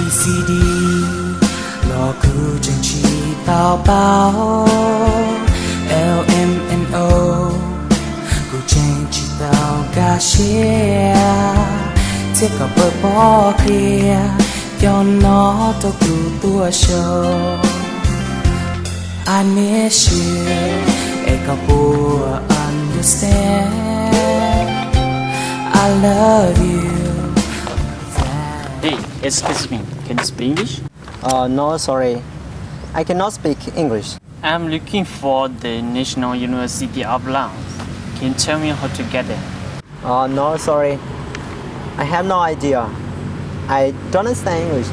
C D los kuv tseem tsis tau paub, L M N O kuv tseem tsis tau nkag siab, thiab kom pab pov qhia cov no rau kuv tuaj show. I miss you, es koj puas understand? I love you. Hey, excuse me, can you speak English? Uh, no, sorry. I cannot speak English. I'm looking for the National University of Laos. Can you tell me how to get there? Uh, no, sorry. I have no idea. I don't understand English.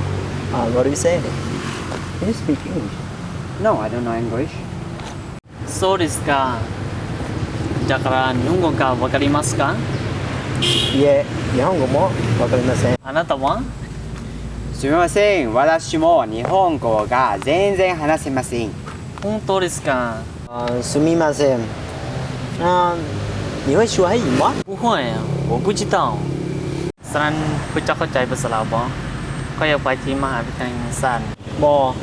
Uh, what do you say? Can you speak English? No, I don't know English. Sawdiskas, nyob nkaus ka vakalimaaska? Ye, nyob nkaus mo, vakalimaasen. Anatawma? Sumimasen, watashi mo nihongo ga zenzen hanasemasen. Hontō desu ka? Sumimasen. 你会说汉语吗？不会啊，我不知道。Xav pub coj qhaub cai pab xas laus pov, koj yuav pais thiab mas peb thiaj xas. Pov,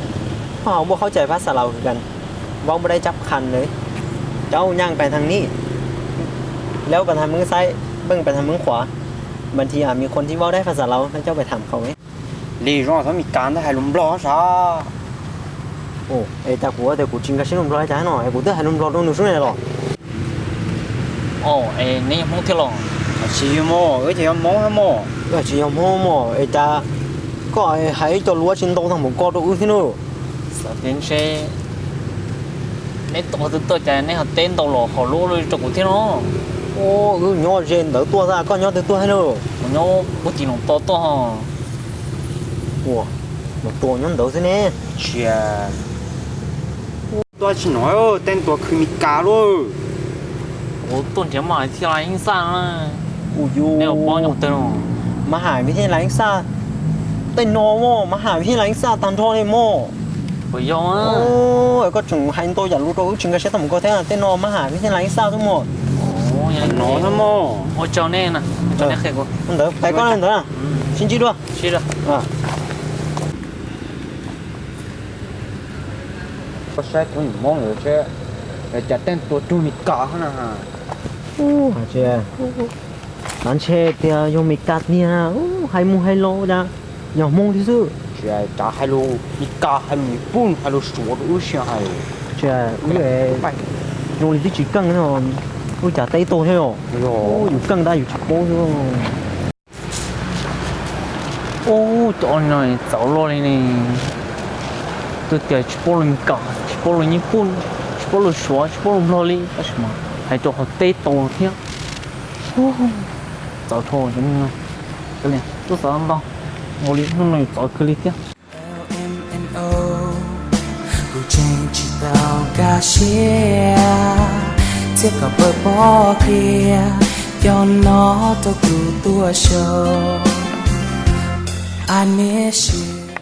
koj hauv npua qhaub cai pab xas laus kws kan, vau npua dai cab qhan lawm, cov u nyaj pais thaj nij, lawv pais thaj meb xaib, npej pais thaj meb qhuav, mas thiaj mi qhuas thiab vau dai pab xas laus, coj pais tham qhau. Li zoo txhob Mis Kas ntawd hais lus Nplog sav. Es tas kuv tias kuv tsis nkag siab lus Nplog li cas no es kuv twb hais lus Nplog rau nws sub ne los. Os, es neb yog Hmoob thiab los? Tsis yog mog, wb ces yog Hmoob thiab mog. Tsis yog Hmoob mog, es cas koj hais ib co lus tsis ntau tag npaum ko rau wb thiab na? Xav tias ntshe neb tuaj qhov twg tuaj cas neb ho teb ntau los hom lub rau kuv thiab no. Wb nyob ze ntawd tuaj, koj nyob twg tuaj thiab na? Kuv nyob puag tim Loos To tuaj. Ua, Loos To nyob ntawd xwb ne. Tsis, tuaj tsis nov, tej ntua khwv Mis Kas lauj. Kuv tuaj nrhiav mab hais thiaj li xaj na. Kuv yus neb ua pob nyob twg no? Mab hais vim thiaj li xaj, tej no mog, mab hais vim thiaj li xaj tag nrho li mog. Puas yog? Koj tseem hais ntau yam lus rau wb tsis nkag siab tag npaum ko thiab, tej no mab hais vim thiaj li xaj xwb mog. No xwb mog. Ua tsaug nej na, ua tsaug nej qhia kuv. Ntawd pais koj ntawd, sib ntsib dua. Sib dua. Koj saib tub Hmoob lawm seb, cas tej ntua cuag Mis Kas na. Ub, ntshe tias yog Mis Kas tiag, hais mus hais los cas yog Hmoob thiab xwb. Tsis, cas hais lus Mis Kas, hais lus Nyij Pooj, hais lus Suav rau wb si hais. Tsis, wb zoo li twb tsis keej, wb cas teb tau thiab os. Yus keej tab yus tsis paub xwb. Ub, cov no txawv luaj li ne. Twb tias tsis paub lus Mis Kas, tsis paub lus Nyij Pooj, tsis paub lus Suav, tsis paub lus Nplog li, tab sis mas hais rau qhov teb tau thiab. Txawv dhau cov neeg no. Tuaj xav ntau, ua li hnub no yus txawv kawg li thiab. Kuv tseem tsis tau nkag siab, thiab kom pab pov qhia cov no rau kuv tuaj show. I miss you.